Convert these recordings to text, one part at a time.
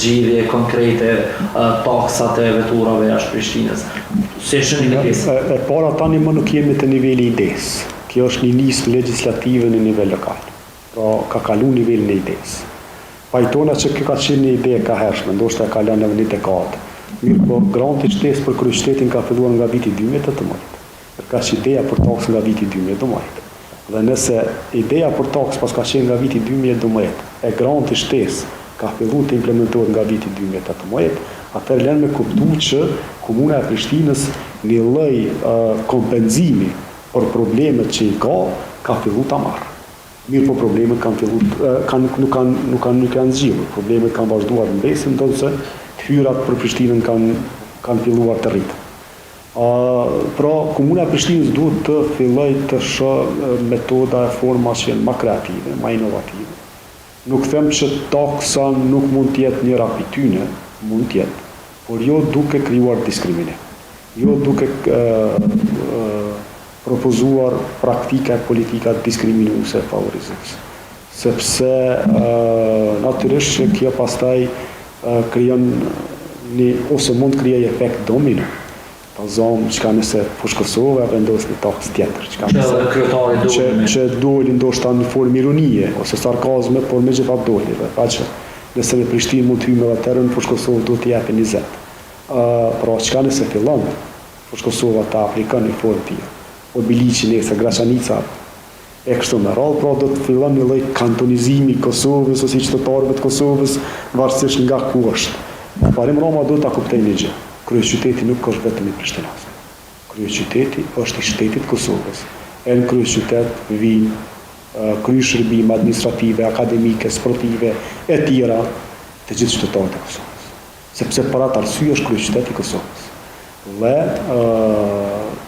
zgjidhje konkrete taksat e veturave jashtë Prishtinës. Si e shihni këtë pjesë? E para tani më nuk jemi te niveli i idesë. Kjo është një nismë legjislative në nivel lokal. Pra ka kalu nivelin e idesë. Pajtona që kjo ka qenë një ide e kahershme, ndoshta e kalon edhe një dekadë. Mirëpo, granti shtesë për kryeqytetin ka filluar nga viti 2018. Ndërkaq ideja për taksë nga viti 2012. Dhe nëse ideja për taksë paska qenë nga viti 2012, e granti shtesë ka fillu të implementohet nga viti 2018, atëherë lënë me kuptu që Komuna e Prishtinës një lloj kompenzimi për problemet që i ka, ka fillu ta marrë. Mirëpo problemet kanë fillu, kanë, nuk kanë, nuk kanë, nuk janë zgjidhur. Problemet kanë vazhduar të mbesin, ndonëse të hyrat për Prishtinën kanë, kanë filluar të rriten. Pra, Komuna e Prishtinës duhet të fillojë të shohë metoda e forma që janë ma kreative, ma inovative. Nuk them që taksa nuk mund të jetë njëra prej tyne, mund të jetë, por jo duke krijuar diskriminim, jo duke propozuar praktika e politika diskriminuese e favorizuese. Sepse natyrisht që kjo pastaj krijon një ose mund të krijojë efekt domino. Ta zomë, çka nëse Fushë Kosova e vendos një taksë tjetër, çka nëse edhe kryetari doli që, që doli ndoshta në formë ironie ose sarkazme, por megjithatë doli dhe tha që nëse në Prishtinë mund të hyjmë edhe 10 euro, në Fushë Kosovë duhet të jepen 20. Ë, pra çka nëse fillon Fushë Kosova ta aplikon një formë të tillë. Obiliqi nesër, Graçanica e kështu me radhë, pra do të fillon një lloj kantonizimi i Kosovës ose i qytetarëve të Kosovës, varësisht nga ku është. Përparim Rama duhet ta kuptojë një gjë, kryeqyteti nuk është vetëm i prishtinasve. Kryeqyteti është i shtetit të Kosovës. E në kryeqytet vijnë kryeshërbime administrative, akademike, sportive e tjera të gjithë qytetarët e Kosovës. Sepse për atë arsye është kryeqytet i Kosovës. Dhe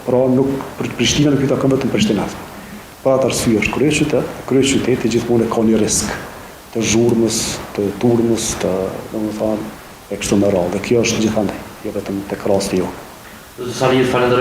pra nuk Prishtina nuk i takon vetëm prishtinasve. Për atë arsye është kryeqytet, kryeqyteti gjithmonë e ka një risk të zhurmës, të turmës, të, domethënë, e kështu me radhë. Dhe kjo është gjithandej, jo vetëm tek rasti jonë. Zoti Salihu, falenderoj.